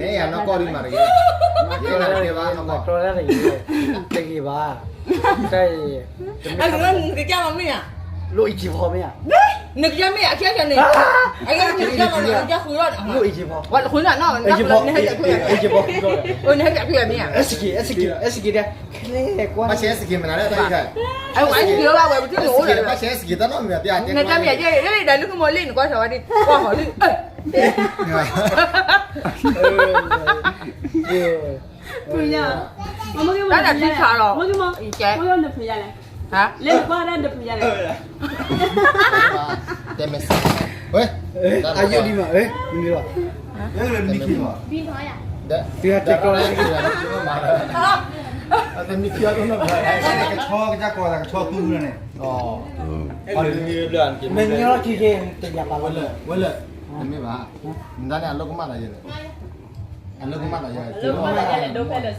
နဲယၤနီၢ်ကီၢ်ဒ်မးတဂ့ၤ, ယဲနၤတကဲဘၣ်နီၢ်ကီၢ်, တဂ့ၤဘၣ်, တၢ်အံၤ, နကစၢ်မ့ၢ်ဧါ, လိၣ်အံၤက့ၤဖီမ့ၢ်ဧါ, နကစၢ်မ့ၢ်ဧါ ခဲခဲန့ၣ်, နကစၢ်မ့ၢ်ဧါ နကစၢ်ဃုလီၤ, လိၣ်အံၤက့ၤဖီ, ဃုလီၤနီၤ, နဟဲက့ၤ, နဟဲက့ၤဖီ, နဟဲက့ၤဖီ, ခဲလဲၣ်ကွၢ်, ဘၣ်ဆဲးစက့ၤမနုၤလဲၣ်, အဝဲစက့ၤဘၣ်ဝဲပထံၣ်န့ၣ်အိၣ်လီၤ, ဘၣ်ဆဲးစက့ၤတၢ်နီတမံၤ, နတၢ်မံၤယဲၢ် လၢလံဒီးလုၢ်ခိၣ်မီၤလံၢ်နကွၢ်စၢၤဝဲဒ် ကွၢ်ဟီၤလံၢ် တၢ်ဒၣ်ထံဆးလီၤ, ဟါ, တဲမဲာ်စး, ဝဲ, အယုၢ်ဒံးမး, မနုၤလီၤ, တမံၤခံလီၤ, တမံၤခံလီၤ, ကဆီကစၢ်ကိးသးကဆီသူန့ၣ်, မ့ၢ်ညီလီၤခံက့ၤ တယၤပာ်ဝဲလၢ, ဝဲလၢ, တမ့ၢ်ဘၣ်, နတၢ်န့ၣ်အလိၣ်ကမၣ်တၢ်ယဲလဲၣ်, အလိၣ်ကမၣ်တၢ်ယဲလဲၣ်